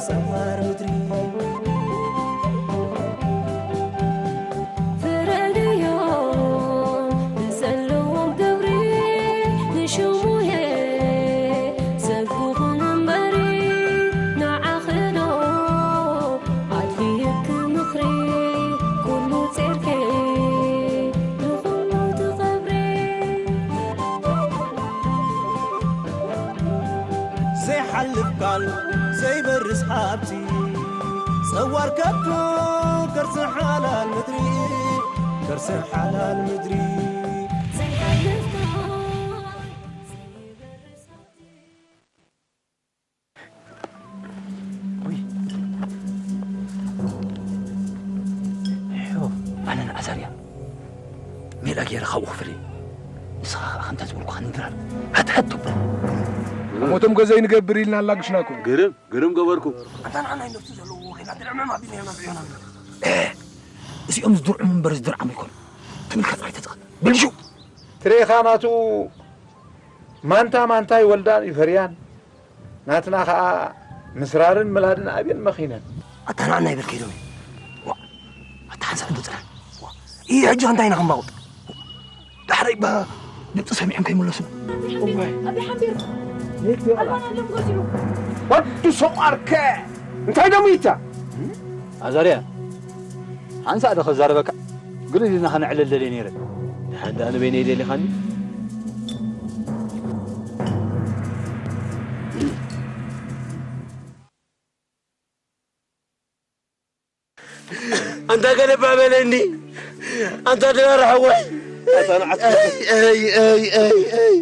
ጸዋር ምድሪ ፍረድዮም ንዘለዎም ግብሪ ንሽሙየ ዘግኹን እምበሪ ንዓኽዶ ኣድልየኪ ምኽሪ ኩሉ ጼርኬ ንኹሉ ትቐብሪ። ዘይሓልፍ ቃል ዘይበርስ ሃብቲ ጸዋር ከብቱ ከርሲ ሓላል ምድሪ ከርሲ ሓላል ምድሪ። ዘይሓልፍ ቃል ዘይበርስ ሃብቲ። ውይ። ዮ፣ ኣነ ንኣዛርያ ሜላ ገይረ ካብኡ ክፍለ። ንስኻ ኸዓ ከምታ ዝበልኩኻ ንድራር። ሃት ሃት። ሞቶም ገዘይ ንገብር ኢልና ኣላግሽናኩም። ግርም፣ ግርም ገበርኩም። ኣታ ንዓና ይነፍሱ ዘለዎ ወገን፣ ኣድርዕምም ኣቢልና ኢና ንሪኦ ኢና። እ፣ እዚኦም ዝድርዑም እምበር ዝድርዓም ኣይኮኑ። ትምልከት ኣይተትኻ። ብልሹ። ትሬኻ ናቱ ማንታ ማንታ ይወልዳን ይፈርያን። ናትና ኸኣ ምስራርን ምላድን ኣብየን መኺነን። ኣታ ንዓና ይበል ከይዶም እዩ። ዋ፣ ኣታ ሓንሳእ እንዶ ጽናሕ። ዋ፣ ይህ ሕጂ እንታይ ኢና ክንባቑጥ? ዳሕራይ ባ ድምፂ ሰሚዖም ከይመለሱና። ኣቢ ሓንቢር ኣልባን ኣለም ጎዚሩ። ወዲ ሶቋርከ እንታይ ደሞ ይታ? ኣዛርያ ሓንሳእ ዶ ከዛረበካ? ግድን ኢልና ከነዕልል ደልየ ነይረ። ድሓን ደኣ ንበይነይ ደሊኻኒ? ኣንታ ገለባ በለኒ። ኣንታ ድራር ሓወይ። ኣይ፣ ኣይ፣ ኣይ፣ ኣይ፣ ኣይ።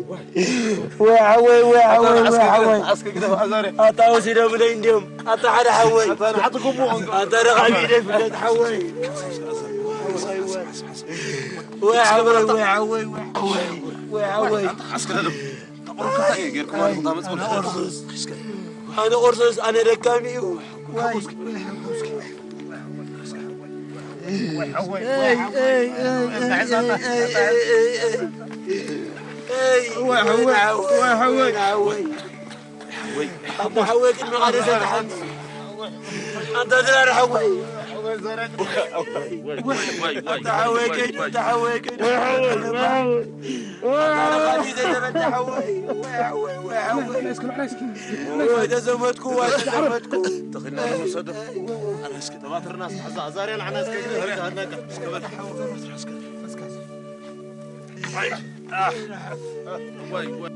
ወይ ሓወይ፣ ወይ ሓወይ፣ ወይ ሓወይ። ኣታ ወሲዶምለይ እንዲዮም። ኣታ ሓደ ሓወይ። ኣታ ረቓቢ ኢደ ፍለጥ ሓወይ። ወይ ሓወይ፣ ወይ ሓወይ፣ ወይ ሓወይ። ወይ ሓወይ። ኣነ ቁርሱስ፣ ኣነ ደካሚ እዩ። ኣታ ሓወይ ቅድሚ ቃደሰ ተሓኒ። ኣንታ ድራር ሓወይ። ኣንታ ሓወይ ከይዱ፣ ኣንታ ሓወይ ከይዱ። ኣንታ ረኻቢ ዘይተበልዐ ሓወይ። ወይ ሓወይ፣ ወይ ሓወይ። ወይ ተዘመድኩ፣ ወይ ተዘመድኩ። ተኺልና ንውሰዶ። ኣነ እስኪ ተባትርና እስኪ ሓዛ ኣዛርያ ንዓና እስኪ ግደ ሃድናካ። እስኪ በል። ወይ፣ ኣህ፣ ወይ፣ ወይ።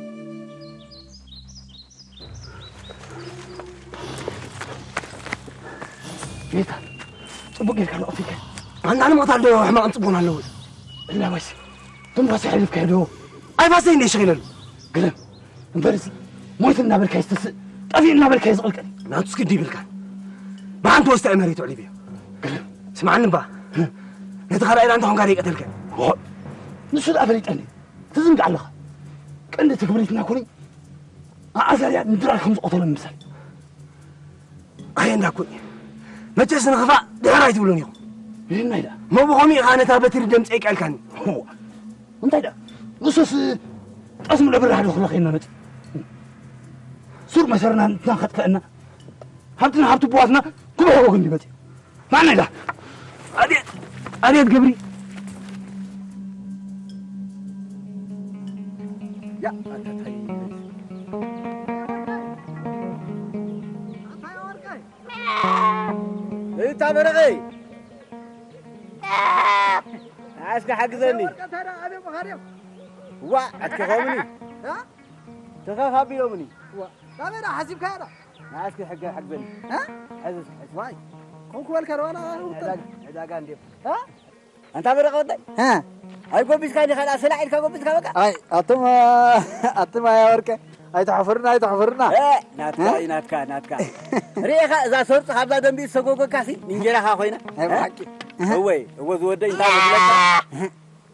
ጌታ፣ ጽቡቕ ጌርካ ንቐፊከ። ኣንታ ንሞት ኣሎ ሕማቕን ጽቡቕን ኣለዎ። እና ወይስ ትንፋስ የሕልፍ ከይዶ? ኣይፋሰይ እንደ ይሽኺለሉ። ግርም፣ እምበርሲ ሞይት እናበልካ ይስትስእ፣ ጠፊእ እናበልካ ይዝቕልቅል። ናቱስ ግዲ ይብልካ። ብሓንቲ ወስታ እዩ መሬቱ ኣዕሊብዮ። ግርም፣ ስምዓኒ እባ። ነቲ ካልኣይ ላንታ ኾንካ ደይቀተልከ። ንሱ ደኣ ፈሊጠኒ። ትዝንግዕ ኣለኻ። ቀንዲ እቲ ክብሪትና ኮኒ ኣዛርያ ንድራር ከም ዝቐተሎ ምምሳል። ኣየ እንዳ ኩኒ። መቸስ ንኽፋእ ድሕር ኣይትብሉን ኢኹም። ይህናይ ደኣ። እሞ ብኸምኡ ኢኻ ነታ በትሪ ደምፀ ይቀልካኒ። እዋ። እንታይ ደኣ? ንሱስ ጠስሚ ለብራህ ዶ ክረኸና መፅ። ሱር መሰርና እንትና ከጥፈአና። ሃብትና ሃብቲ ኣቦዋትና ክብሕጎ ክንዲ መፅ። ማን ኢላ? ኣቤት፣ ኣቤት ገብሪ። ያ፣ ኣታ ታይ። እታ በረቐይ። እስኪ ሓግዘኒ። ዋ፣ ኣትከኸምኒ። ተኸፍ ኣቢሎምኒ። ዋ፣ ካሜራ ሓሲብካዮ ዶ? ንዓ እስኪ ሕገ-፣ ሓግዘኒ። እ? ሕዝ እስኪ፣ ሕዝ። ዋይ፣ ኮንኩ በልካ ዶ ዋላ? ዕዳጋ፣ ዕዳጋ እንዴ። እ? ኣንታ በረቐ ወደይ። እ? ኣይጎቢዝካኒ፣ ካልኣ ስላዕ ኢልካ ጎቢዝካ በቃ። ኣይ፣ ኣቱም፣ ኣቱም ኣያ ወርቀ፣ ኣይተሕፍሩና፣ ኣይተሕፍሩና። እ፣ ናትካ እ? እዩ፣ ናትካ፣ ናትካ። ርኤኻ እዛ ሰርጡ ካብዛ ደንቢ ዝሰጎገካሲ እንጀራኻ ኮይና። ናይ እ? ብሓቂ። እወ፣ እወ ዝወደይ እንታይ መስለካ?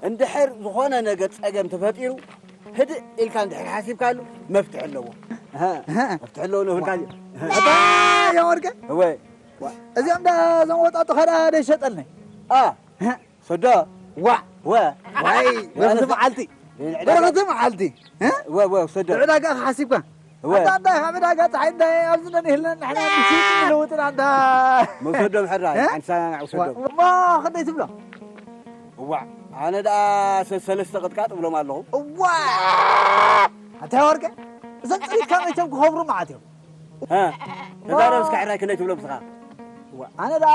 እንድሕር ዝኾነ ነገር ጸገም ተፈጢሩ፣ ህድእ ኢልካ እንድሕር ሓሲብካሉ፣ መፍትሒ ኣለዎ። መፍትሒ ኣለዎ፣ ነብልካ ድዩ? ኣታ ያ ወርቀ? እወ። እዚኦም ዳ፣ እዞም ወጣጡ ኸዳ ዶ ይሸጠልኒ? ኣ፣ ሰዶ። ዋ። ወ። ዋይ፣ በረኸቲ መዓልቲ። በረኸቲ መዓልቲ። እ? ወ፣ ወ፣ ሰዶ። ዕዳጋ ሓሲብካ? እወ። ኣታ እንታይ ካብ ዕዳጋ ፀሓይ እንታይ ኣብዚ ነንህልና ንሕና ንሽይጥ ንልውጥን ኣንታ። መውሰዶም ሕራይ፣ እ? ሓንሳ ናዕ ውሰዶም። ዋ፣ ዋ፣ ክንደይ ትብሎ? እዋዕ፣ ኣነ ደኣ ሰ-፣ ሰለስተ ቅጥቃጥ እብሎም ኣለኹ። እዋ! ኣታ ወርቀ፣ እዞም ፅሪት ካብ መቸም ክኸብሩ መዓት እዮም። እ? ተዛረብ እስከ ሕራይ ክንደይ ትብሎም ንስኻ? እዋ፣ ኣነ ደኣ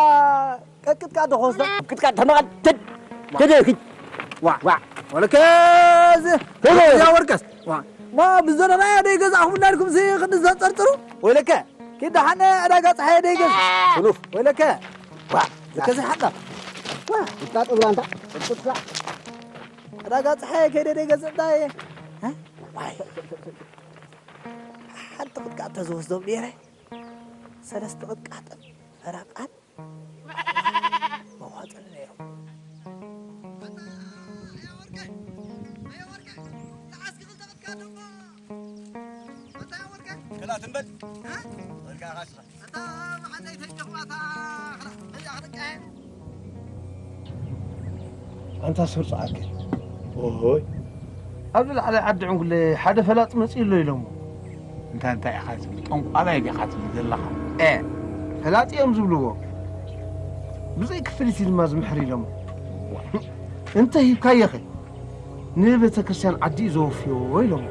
ቀቅጥቃጥ ዶ ክወስዶ? ቅጥቃጥ ተመቐል፣ ትድ፣ ትድ፣ ሂድ። ዋ፣ ዋ፣ ወለከ፣ እዚ፣ ሄሎ። እዛ ወርቀስ፣ ዋ፣ ማ ብዘረባ ደይ ገዛእኹም እንዳልኩም ሲ ክንዲ ዘንጸርጽሩ? ወይለከ፣ ኪድ ደሓነ ዕዳጋ ጸሓየ ደይ ገዝ። ስኑፍ። ወይለከ፣ ዋ፣ ለከ ዘይሓጣ። ዋ፣ ቅጥቃጥ እብራ እንታ፣ ቅጥቃጥ። ዕዳጋ ጸሓየ ከይደ ደይ ገዝ እንታይ? እ? ዋይ። ሓንቲ ቅጥቃጥ ተዝወስዶም ነይረ፣ ሰለስተ ቅጥቃጥን ፈረቓን መዋፅል ነይሩ። ኣንታ ስርጹ ዓርከ፣ ኦሆይ፣ ኣብዚ ላዕላይ ዓዲ ዕንጉለ ሓደ ፈላጥ መጺኡ ኣሎ ኢሎሞ። እንታይ እንታይ ኢኻ ትብል? ጠንቋላይ ዲኻ ትብል ዘለኻ? ኤ፣ ፈላጥ እዮም ዝብልዎ። ብዘይ ክፍሊት እዩ ድማ ዝምሕር ኢሎሞ። እንተ ሂብካዮኸ? ንቤተ ክርስቲያን ዓዲ እዩ ዘወፍዮ ኢሎሞ።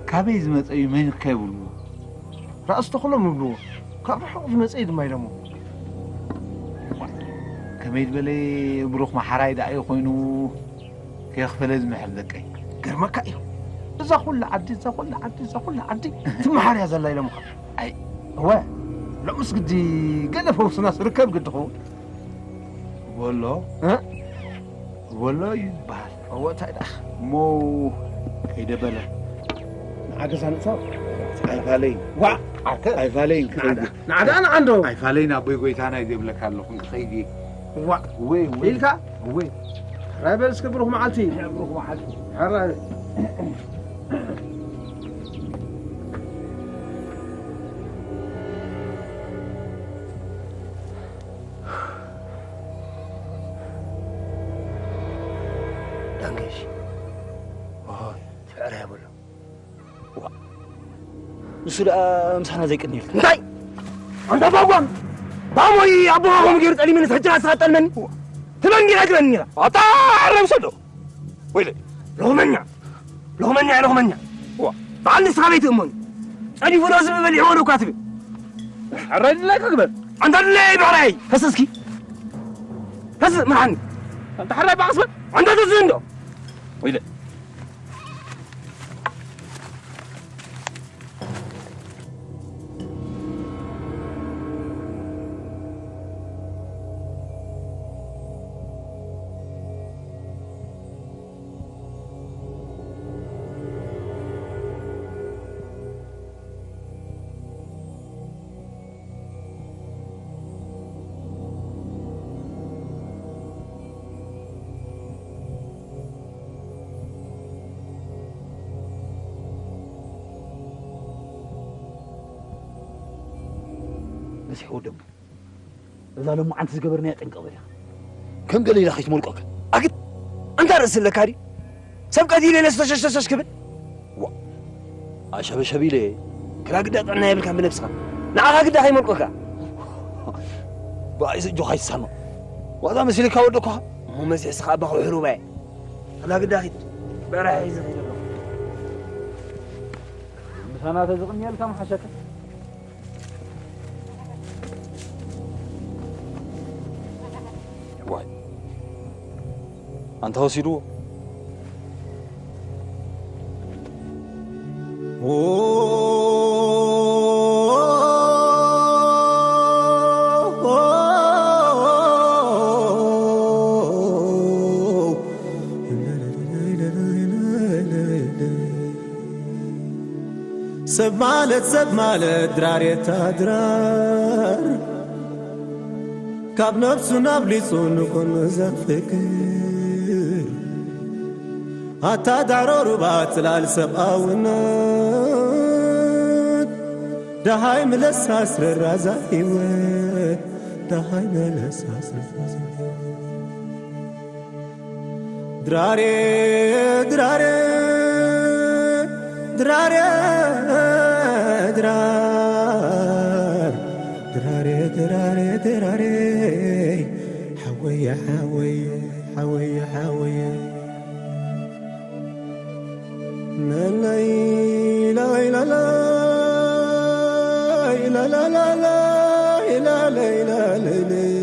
ካበይ ዝመጸ እዩ መን ከ ይብልዎ? ራእሲ ተኽሎም ይብልዎ። ካብ ርሑቕ ዝመጸ እዩ ድማ ኢሎሞ። ከመይ ዝበለ ብሩኽ መሓራይ ደኣ እዩ ኮይኑ ከየኽፈለ ዝምሕር ደቀይ። ገርመካ እዩ። እዛ ኩላ ዓዲ፣ እዛ ኩላ ዓዲ፣ እዛ ኩላ ዓዲ ትመሓር እያ ዘላ ኢሎምኻ። ኣይ። እወ፣ ሎምስ ግዲ ገለ ፈውስና ስርከብ ግዲ ኸውን። በሎ። እ? በሎ እዩ ዝበሃል። እወ፣ እንታይ ደኣ? እሞ ከይደ በለ። ንዓ ገዛ ንእቶ። ኣይፋለይን። ዋ፣ ዓርከ። ኣይፋለይን ክኸይድ። ንዓ ደኣ ንዓ እንዶ። ኣይፋለይን ኣቦይ ጎይታና እዩ ዝብለካ ኣለኹ፣ ክኸይድ እየ። ዋ። ወይ፣ ወይ። ኢልካ? ወይ። ሕራይ በል እስከ ብሩኽ መዓልቲ። ብሩኽ መዓልቲ። ሕራይ። ዳንገሽ። ኦሆይ፣ ትዕረ የብሉ። ዋ። ንሱ ደኣ ምሳና ዘይቅንየልካ። እንታይ? ኣንታ ባጓም! ባሞይ ኣቦኻ ከምኡ ገይሩ ጠሊመኒ፣ ሕጂ ንስኻ ትጠልመኒ? ትበኒ ዲኻ ትበኒ ዲኻ? ኣታ ዓረብ ሰዶ! ወይለ! ሎኽመኛ! ሎኽመኛ፣ ሎኽመኛ! ዋ! በዓል ንስኻ በይትእመኑ። ጸዲፉ ዶ ዝብል በሊዕዎ ዶ እኳ ትብል? ሕራይ ድላይካ ግበር። ኣንታ ድለይ ብዕራይ! ተስ እስኪ! ተስ ምርሓኒ! ኣንታ ሕራይ ባቕስ በል! ኣንታ ተስ እንዶ! ወይለ! በዚሕ ወደም እዛ ሎማዓንቲ ዝገበርናያ ጥንቀቕ በል ኢኻ። ከም ገለ ኢላ ከይትመልቆካ። ኣግድ! ኣንታ ርእሲ ኣለካ ድዩ? ሰብ ቀቲለ ኢለ ዝተሸሽ ተሸሽ ክብል? ዋ! ኣሸበሸብ ኢለ ክላ ግዳ ጥዕና የብልካን ብነብስኻ። ንዓኻ ግዳ ከይመልቆካ። ብኣይ ዘጆኻ ይሰማዕ። ዋዛ መሲልካ ወደኳ። እሞ መዚሕስኻ ኣባኻ ሕሩባየ። ክላ ግዳ ኺድ። በራሕ እዩ ዝኸይድ ኣለኹ። ምሳና ተዝቕንየልካ ምሓሸካ። ዋይ፣ ኣንታ ወሲድዎ። ሰብ ማለት ሰብ ማለት ድራር የታ ድራር ካብ ነብሱ ናብ ሊጹ ንኹን ዘፍቅር ኣታ ዳዕሮ ሩባ ጽላል ሰብኣውነት ደሃይ ምለስ ኣስረራ እዛ ህይወት ደሃይ ምለስ ኣስረራ እዛ ህይወት ድራሬ ድራሬ ድራሬ ድራር ድራሬ ድራሬ ድራሬ ሓወየ ሓወየ ሓወየ ሓወየ ነነይ ላይላላይ ላላላላይ ላላይላላይለይ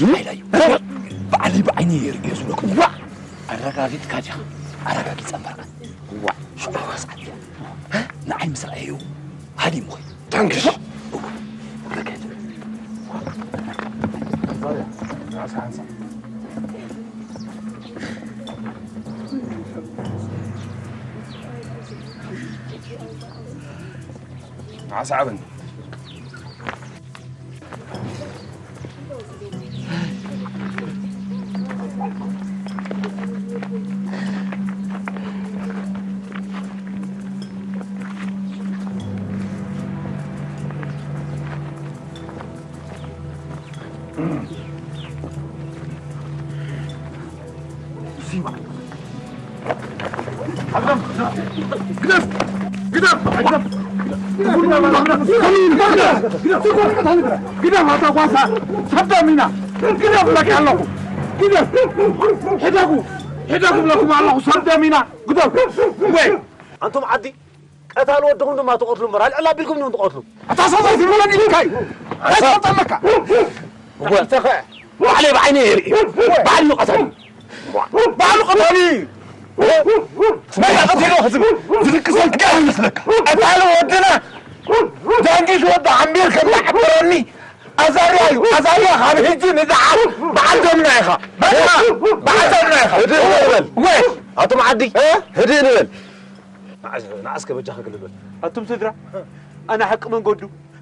ሓይላ እዩ። ባዕለይ ብዓይነይ እየ ርእዮ ዝብለኩም። ዋ! ኣረጋጊጽካ ዲኻ? ኣረጋጊጸ እምበርካ። ዋ! ሽዑ ክስዓት እያ። ንዓይ ምስ ረኣየዩ ሃዲሙ ኾይኑ። ታንክስ። ኣስዓበኒ። ግደፍ! ግደፍ! ግደፍ! ኣታ ጓሳ! ሰብ ደም ኢና! ግደፍ ብለካ ኣለኹ! ግደፍ! ሕደጉ! ሕደጉ ብለኩም ኣለኹ! ሰብ ደም ኢና! ግደፍ! ወይ! ኣንቱም ዓዲ ቀታሊ ወድኹም ድማ ትቐትሉ እምበር፣ ኣልዕል ኣቢልኩም ዲኹም ትቐትሉ? ኣታ ሰብኣይ ትብለኒ ኢልካ እዩ። እንታይ ትፈልጥ ኣለካ? እወ፣ እንተ ኸ ባዕለይ ብዓይነይ የርኢ። ባዕሉ ቀታሊ። ባዕሉ ቀታሊ። መን ቀቲሉ ዝብል ዝድቅሰልካ ይመስለካ? ቀታሊ ወድና ዳንጊሽ ወዲ ዓምቢር ከም ዝዓበረኒ ኣዛርያ እዩ። ኣዛርያ ካብ ሕጂ ንዝዓት በዓል ደምና ኢኻ። በቃ በዓል ደምና ኢኻ። ህድእ ንበል። ወይ ኣቶም ዓዲ፣ ህድእ ንበል። ንዓስ፣ ንዓስከ በጃኻ ክልል በል። ኣቱም ስድራ፣ ኣነ ሓቂ መንገዱ፣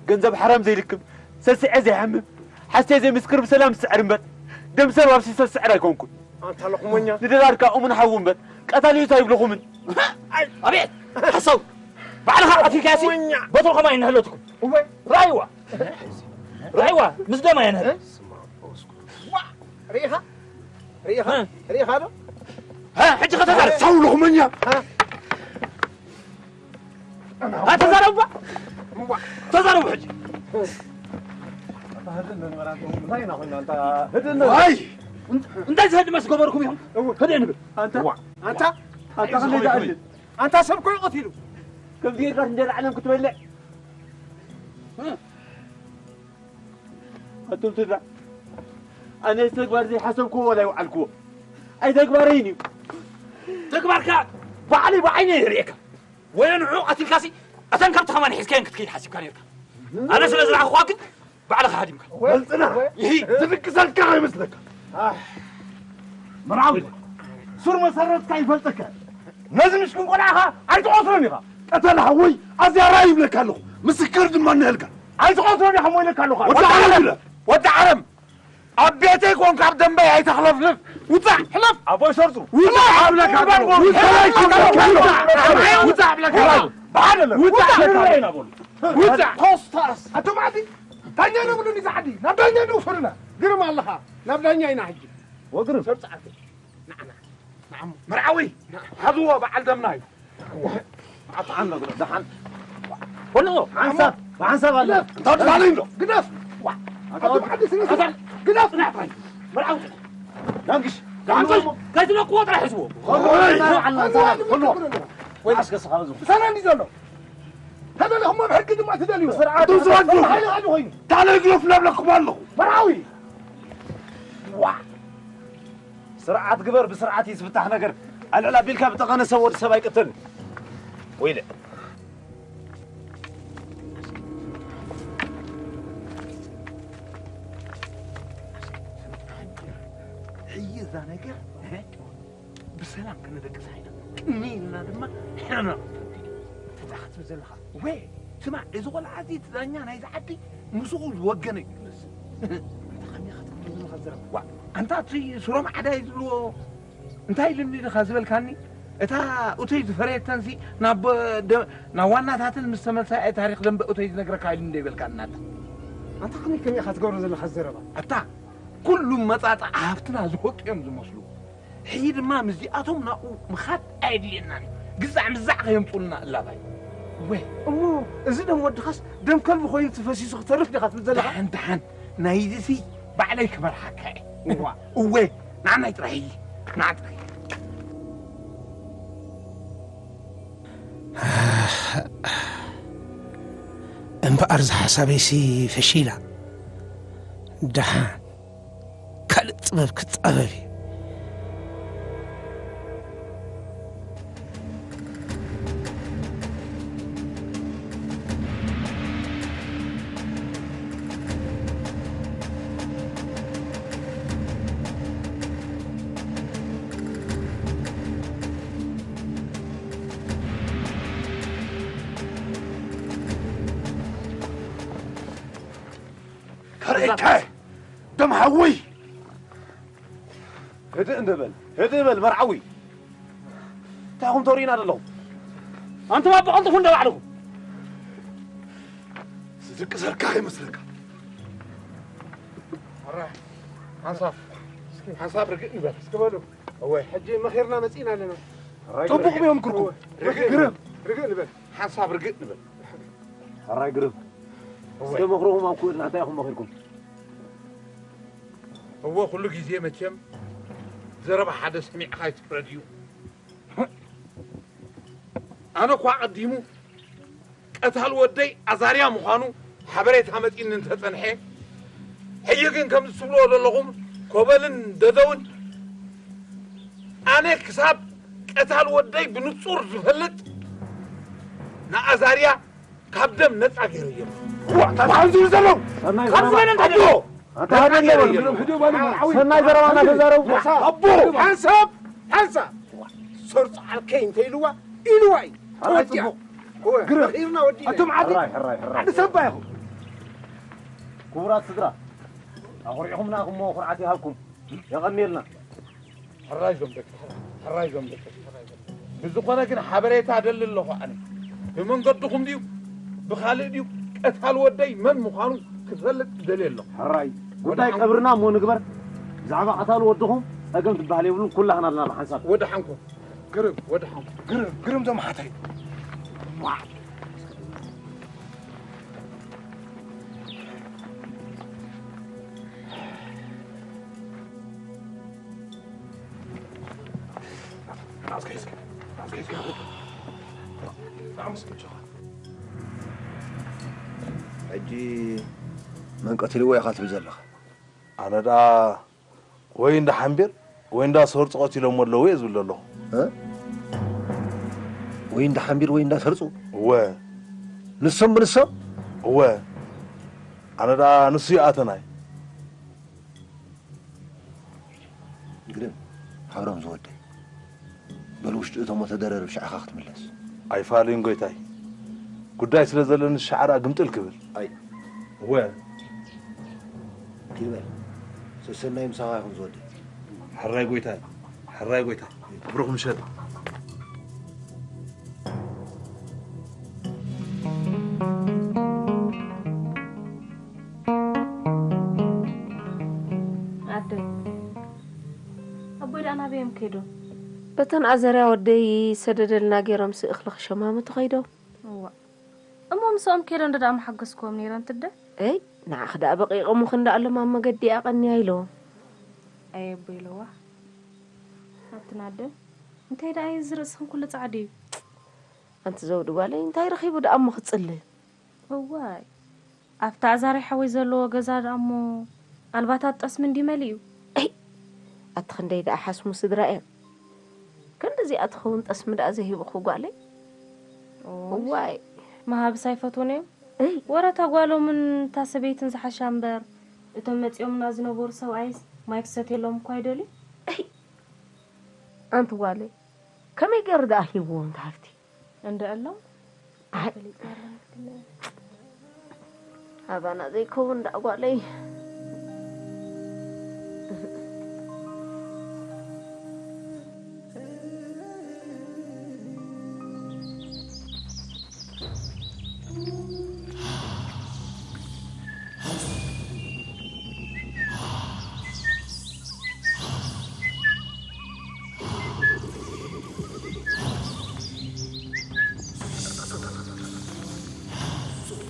ገንዘብ ሓራም ዘይልክም፣ ሰሲዐ ዘይሓምም፣ ሓስየ ዘይምስክር ብሰላም ዝስዕር እምበር፣ ደም ሰብ ኣፍሲሰ ዝስዕር ኣይኮንኩን። ኣንታ ለኹሞኛ። ንደራርካ እሙን ሓዉ እምበር፣ ቀታሊ እዩ ኣይብልኹምን። ኣይ፣ ኣቤት! ሓሳው! ባዕልኻ ቀቲልካሲ፣ ሞኛ። በትሩ ከማይ ንሕለትኩም። እወ። ራእይዋ! ራእይዋ! ምስ ደማ እየ ንሕለ። ዋ! ርኢኻ? ርኢኻ? እ። ርኢኻ ዶ? እ፣ ሕጂ ኸ ተዛረብ። ሓሳው ለኹሞኛ። እ። እ፣ ተዛረብ እባ። ተዛረቡ ሕጂ። ኣይ! እንታይ ዝህድ መስ ገበርኩም ኢኹም? እወ። ህድእ ንብል። ኣንታ፣ ዋ። ኣንታ፣ ኣንታ ከመይ ዝኣልን? ኣንታ ሰብ እኮ እዩ ቀቲሉ። ከምዚ ጌርካ እንጀራ ዓለም ክትበልዕ? ኣቱም ስድራ፣ ኣነ እዚ ተግባር ዘይሓሰብክዎ ዋላ ይውዓልክዎ። ኣይተግባረይን እዩ። ተግባርካ ባዕለይ ብዓይነይ የርእየካ። ወዮ ንዕኡ ቀቲልካሲ፣ እተን ከብቲ ከማን ሒዝካየን ክትከይድ ሓሲብካ ነይርካ። ኣነ ስለ ዝረኣኹኻ ግን፣ ባዕልኻ ሃዲምካ። በልጽና። ይሂ። ዝድቅሰልካ ኣይመስለካ። መርዓዊ፣ ሱር መሰረትካ ይፈልጠካ። ነዚ ምስኪን ቆልዓኻ ኣይትቐትሎን ኢኻ። ቀተላ ሓወይ፣ ኣዝያ ራእይ ይብለካ ኣለኹ። ምስክር ድማ እኒሀልካ። ኣይትቐትሎን ኢኻ እሞ ኢለካ ኣለኹ። ወዲ ዓረም፣ ወዲ ዓረም። ኣብ ቤተይ ኮንካ ኣብ ደንበይ ኣይተኽለፍልፍ። ውጻእ፣ ሕለፍ። ኣቦይ ሰርጹ። ውጻእ እብለካ ኣለኹ። ውጻእ እብለካ ኣለኹ። ውጻእ እብለካ ኣለኹ። ብሓደ ውጻእ እብለካ ኣለኹ። ውጻእ። ኮስታስ። ኣቶም ዓዲ፣ ዳኛ ነብሉን እዩ ዝዓዲ። ናብ ዳኛ ንውሰዱና። ግርም ኣለኻ። ናብ ዳኛ ኢና ሕጂ። ወግርም። ሰርጹ ዓዲ። ንዓ፣ ንዓ፣ ንዓ እሞ። መርዓዊ፣ ንዓ። ሓዝዎ በዓል ደምና እዩ። ኣታ ዓንዶ ግዶ፣ ደሓን። ወንዶ፣ ሓንሳብ፣ ብሓንሳብ ኣለ። ግደፍ! እንታይ ትባለኝ ዶ? ግደፍ! ዋ! ኣታ ኣቶም ዓዲ ስነ ስርዓት! ግደፍ! ጽናሕ ጥራይ። መርዓዊ ጽናሕ። ዳንግሽ፣ ዳንግሽ፣ ከይትነቅዎ ጥራይ ሕዝዎ። ኦይ! ኣላ፣ ኣላ፣ ኣላ፣ ኩሉ። ወይ ኣስከ ስኻ ብዙ። ሰላም እዩ ዘሎ። ተደለኹሞ ብሕጊ ድማ ትደልዩ። ስርዓት ኣቶም ስርዓት ሓይሊ ሓይሊ ኮይኑ። ዳለ ግደፍ እናብለኩም ኣለኹ። መርዓዊ! ዋ! ስርዓት ግበር፣ ብስርዓት እዩ ዝፍታሕ ነገር። ኣልዕል ኣቢልካ ብጠቐነ ሰብ ወዲ ሰብ ኣይቅተልን። ወይለ። ሕይ እዛ ነገር፣ እ? ብሰላም ከነደቅሳ ኢና። ቅኒ ኢልና ድማ ንሕና ንረኽቦ። እንታይ ክትብል ዘለኻ? ወይ፣ ስማዕ፣ እዚ ቆልዓ እዚ እቲ ዳኛ ናይዚ ዓዲ ምስኡ ዝወገነ እዩ ዝመስል። ኣንታ ከመይ ኢኻ ትብል ዘለኻ ዘረባ? ዋ፣ ኣንታ እቲ ስሮም ዓዳይ ዝብልዎ እንታይ ኢሉኒ ኢኻ ዝበልካኒ? እታ እቶይ ዝፈረየተንሲ ናብ ደ-፣ ናብ ዋናታትን ምስ ተመልሳ እየ ታሪኽ ደንበ እቶይ ዝነግረካ ኢሉኒ ዶ ይበልካኒ ኣታ? ኣንታ ከመይ ከመይ ኢኻ ትገብሮ ዘለኻ ዘረባ? ኣታ ኩሉ መጻጽዓ ሃብትና ዝፈልጡ እዮም ዝመስሉ። ሕጂ ድማ ምስዚኣቶም ናብኡ ምኻድ ኣየድልየናን እዩ። ግዛዕ ምዛዕ ከየምጹልና እላባይ። ወይ እሞ እዚ ደም ወድኻስ ደም ከልቢ ኮይኑ ተፈሲሱ ክተርፍ ዲኻ ትብል ዘለኻ? ደሓን ደሓን ናይዚሲ ባዕለይ ክመርሓካ እየ። እዋ። እወ፣ ንዓናይ ጥራይ፣ ንዓ ጥራይ። እምበኣር ዝሓሳበይሲ ፈሺላ። ደሓን። ጥበብ ክጻበብ እዩ። ከርእየካ እየ፣ ደም ሓወይ። ህድእ እንበል፣ ህድእ በል መርዓዊ። እንታይ ኢኹም ተርእዩና ዘለኹም? ኣንቱም ኣቦ ቀልጥፉ እንደ ባዕልኹም። ዝድቅሰልካ ይመስለካ። ኣረ፣ ሓንሳብ፣ ሓንሳብ ርግእ ንበል። እስኪ በሉ። እወ። ሕጂ መኺርና መጺእና ኣለና። ጽቡቕ እየ ምክርኩም። እወ። ርግእ፣ ግርም። ርግእ ንበል። ሓንሳብ ርግእ ንበል። ሕራይ ግርም። እወ። እስከ መኽርኹም ኣብ ክእልና እንታይ ኢኹም መኺርኩም? እወ፣ ኩሉ ግዜ መቸም ዘረባ ሓደ ሰሚዕኻ ይትፍረድ እዩ። ኣነ እኳ ቀዲሙ ቀታል ወደይ ኣዛርያ ምዃኑ ሓበሬታ መጺእኒ እንተጸንሐ፣ ሕጂ ግን ከምዚ ትብልዎ ዘለኹም ኮበልን ደደውን ኣነ ክሳብ ቀታል ወደይ ብንጹር ዝፈልጥ ንኣዛርያ ካብ ደም ነጻ ገይረዮ። ዋ፣ እንታይ ዝብሉ ዘለዉ? ሰናይ ካብዚ ዘረባ። በለ እንታይ ኣቦ! ኣታ ሓደ ነጻ ገይረዮ። ሕጂ በሉ መርዓዊ። ሰናይ ዘረባ እናተዛረቡ። ኣቦ! ሓንሳብ! ሓንሳብ! ሰርጹ ዓርከይ እንተ ኢልዋ፣ ኢልዋ እዩ። ሕራይ ተወዲኣ። ጽቡቕ። እወ፣ ግርም። መኺርና ወዲእና። ኣቱም ዓዲ፣ ሕራይ፣ ሕራይ፣ ሕራይ። ዓዲ ሰባ ኢኹም። ክቡራት ስድራ፣ ኣኹሪዕኹምና ኢኹም እሞ ኩርዓት ይሃብኩም። የቐንየልና። ሕራይ ዞም ደቂ፣ ሕራይ ዞም ደቂ። ብዝኾነ ግን ሓበሬታ እደሊ ኣለኹ ኣነ። ብመንገድኹም ድዩ? ብኻልእ ድዩ? ቀታል ወደይ መን ምዃኑ ክፈልጥ እደሊ ኣለኹ። ሕራይ፣ ጉዳይ ቀብርና እሞ ንግበር። ብዛዕባ ቀታል ወድኹም ጸገም ትበሃል የብሉን፣ ኩላህና ኣለና ብሓንሳብ። ወደ ሓንኮ። ግርም። ወደ ሓንኮ። ግርም፣ ግርም ዞም ሓታይ። ሕጂ መን ቀቲልዎ ኢኻ ትብል ዘለኻ? ኣነ ደኣ ወይ እንዳ ሓምቢር ወይ እንዳ ሰርጹ ቀቲሎሞ ኣለዉ እየ ዝብል ዘለኹ። እ? ወይ እንዳ ሓምቢር ወይ እንዳ ሰርጹ? እወ። ንሶም ብንሶም? እወ። ኣነ ደኣ ንሱ ይኣተናይ። ግርም፣ ሃብሮም ዝወደይ። በል ውሽጢ እቶሞ ተደረርብ፣ ሽዕኻ ክትምለስ። ኣይፋልን ጎይታይ። ጉዳይ ስለ ዘለኒ ሻዕራ ግምጥል ክብል። ኣይ። እወ። ግርመይ፣ ሰሰናይ ምሳኻ ይኹን ዝወደይ። ሕራይ ጎይታይ፣ ሕራይ ጎይታ። ብሩኽ ምሸት። ኣደ፣ ኣቦይ ደኣ ናበይ እዮም ከይዶም? በተን ኣዘርያ ወደይ ሰደደልና ገይሮም ስእኽሊ ክሸማምቱ ከይዶም። እዋ። እሞ ምስኦም ከይደ እንዶ ደኣ መሓገዝክዎም ነይረ እንትደ? እይ፣ ንዓኺ ደኣ በቂቖሙኺ እንዳኣሎም ኣብ መገዲ እያ ቀንያ ኢሎም። ኣየ ኣቦይ ለዋህ። ኣቲ ናደ፣ እንታይ ደኣ እዩ እዚ ርእስኽን ኩሉ ጻዕዲ እዩ? ኣንቲ ዘውዲ ጓለይ፣ እንታይ ረኺቡ ደኣ እሞ ክጽልእ? እዋይ፣ ኣብቲ ኣዛርያ ሓወይ ዘለዎ ገዛ ደኣ እሞ ኣልባታት ጠስሚ እንዲ መሊኡ። እይ፣ ኣቲ ክንደይ ደኣ ሓስሙ ስድራ እዮም። ክንድዚኣ ትኸውን ጠስሚ ደኣ ዘይህብኹ ጓለይ? ኦይ፣ እዋይ። መሃብስ ኣይፈትዉን እዮም። እይ። ወረ እታ ጓሎምን እታ ሰበይትን ዝሓሻ እምበር፣ እቶም መጺኦምና ዝነበሩ ሰብኣይስ ማይ ክሰትየሎም እኳ ኣይደልዩ። እይ። ኣንቲ ጓለይ፣ ከመይ ገይሩ ደኣ ሂብዎም እቲ ሃፍቲ? እንድዕሎም ኣይ። ፈሊጥና ኣለና ክትብል። ኣባና ዘይከውን ደኣ ጓለይ።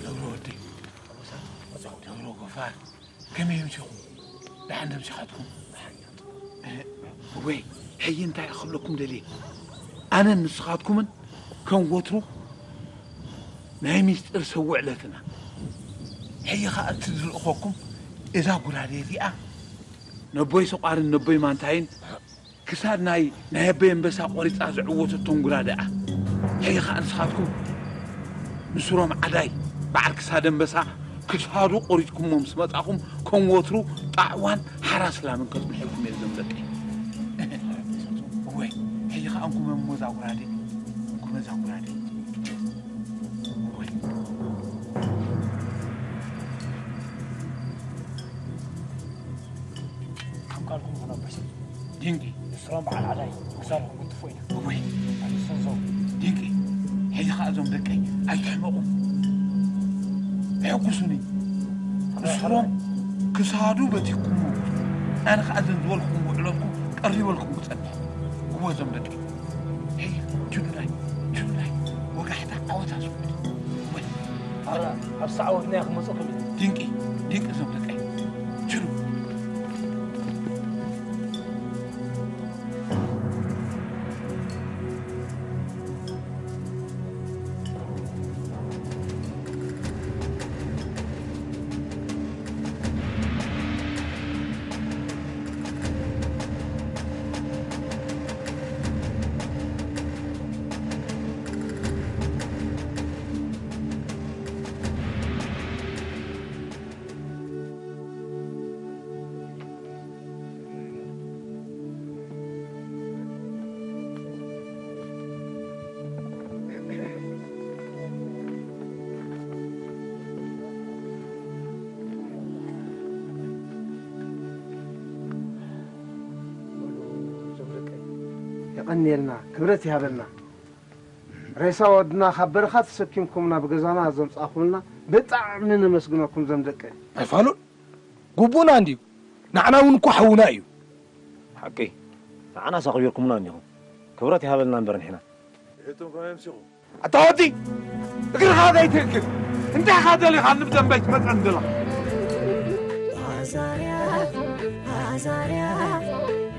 ገብረ ወደይ፣ ገብረ ጎፋር፣ ከመይ ኣምሲኹም? ደሓን ዶ ኣምሲኻትኩም? እ፣ ወይ፣ ሕጂ እንታይ ክብለኩም ደልየ? ኣነን ንስኻትኩምን ከም ወትሩ ናይ ሚስጥር ሰውዕ ዕለትና። ሕጂ ኸኣ እቲ ዝልእኸኩም እዛ ጉራዴ እዚኣ ነቦይ ሰቋርን ነቦይ ማንታይን ክሳድ ናይ ናይ ኣቦይ ኣንበሳ ቆሪጻ ዝዕወተቶም ጉራደኣ። ሕጂ ኸኣ ንስኻትኩም ንስሮም ዓዳይ በዓል ክሳድ ኣንበሳ ክሳዱ ቆሪጽኩሞ ምስ መጻኹም ከም ወትሩ ጣዕዋን ሓራ ስላምን ከጽንሐልኩም እየ ዞም ደቀይ። እወ፣ ሕጂ ኸኣ እንኩ መሞዛ ጉራደ፣ እንኩ መዛ ጉራደ። እወ። ከም ቃልኩም ኹን ኣቦይ ሰብዙ። ድንቂ። ንስሮም በዓል ዓዳይ ክሳድኹም ክትፎ ኢና። እወይ። ኣንሶ ዞም። ድንቂ። ሕጂ ኸኣ እዞም ደቀይ ኣይትሕመቑ። ኣሕጉሱኒ። ንስሮም ክሳዱ በቲኩሞ። ኣነ ኸኣ እዘን ዝበልኩም ውዕለትኩም ቀሪበልኩም ክጸንሕ። እወ እዞም ደቀይ። ሄይ፣ ችሉላይ፣ ችሉላይ። ወጋሕታ ዓወት ኣስውድ። እወ። ኣብ ሰዓወትና ክመጽእኩም ኢና። ድንቂ፣ ድንቂ እዞም ደቀይ። ችሉ። የቐንየልና፣ ክብረት ይሃበልና። ሬሳ ወድና ካብ በረኻ ተሰኪምኩምና ብገዛና ዘምጻእኩምልና ብጣዕሚ ነመስግነኩም ዘም ደቀ። ኣይፋሉን፣ ግቡእና እንድዩ። ንዓና እውን እኮ ሓውና እዩ። ሓቂ፣ ንዓናስ ኣኽቢርኩምና እኒኹም። ክብረት ይሃበልና እምበር ንሕና። እቶም ከመይ ኣምሲኹም? ኣታ ወዲ፣ እግርኻ ዘይትእክል። እንታይ ኢኻ ደሊኻ ንብደንበይ ትመጸን ደላ? ኣዛርያ፣ ኣዛርያ፣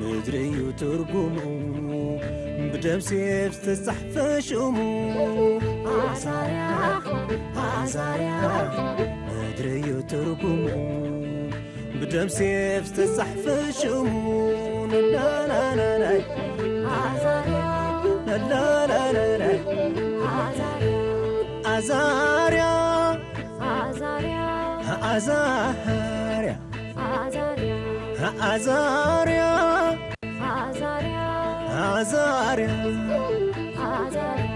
ምድሪ እዩ ትርጉሙ። ብደም ሴፍ ዝተጻሕፈ ሽሙ። ኣዛርያ፣ ኣዛርያ፣ ምድሪ እዩ ትርጉሙ። ብደም ሴፍ ዝተጻሕፈ ሽሙ። ላላላላይ። ኣዛርያ። ላላላላይ። ኣዛርያ። ኣዛርያ። ኣዛርያ። ኣዛርያ። ኣዛርያ። ኣዛርያ። ኣዛርያ። ኣዛርያ። ኣዛርያ።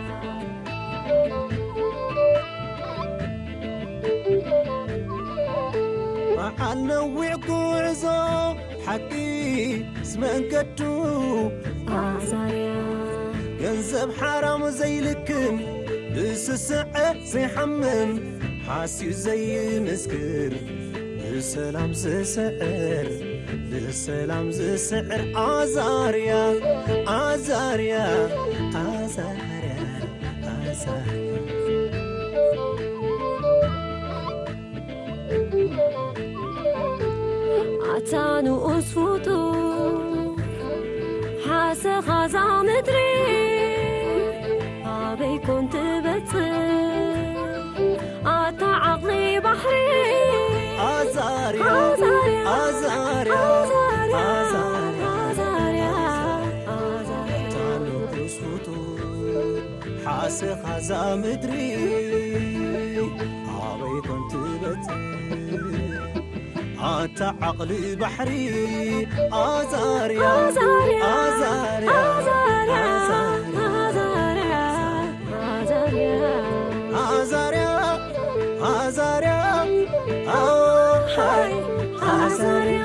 በዓል ነዊዕ ጉዕዞ ሓቂ ዝመንገዱ ኣዛርያ። ገንዘብ ሓራም ዘይልክም ብስስዐ ዘይሓምም ሓስዩ ዘይምስክር ብሰላም ዝስዕር ብሰላም ዝስዕር ኣዛርያ ኣዛርያ ኣዛርያ ኣዛርያ ኣታ ንኡስ ፍጡር ሓሰኻ እዛ ምድሪ ኣበይ ኮን ትበጽሕ ኣታ ዓቕሊ ባሕሪ ኣዛርያ ኣዛርያ ኣዛርያ ኣዛርያ ኣዛርያ ኣዛርያ ኣታ ንኡስ ፍጡር ሓሰኻ እዛ ምድሪ ኣበይ ኮን ትበጽሕ ኣታ ዓቕሊ ባሕሪ ኣዛርያ ኣዛርያ ኣዛርያ ኣዛርያ ኣዛርያ ኣዛርያ ኣዛርያ ኣዛርያ ኣዛርያ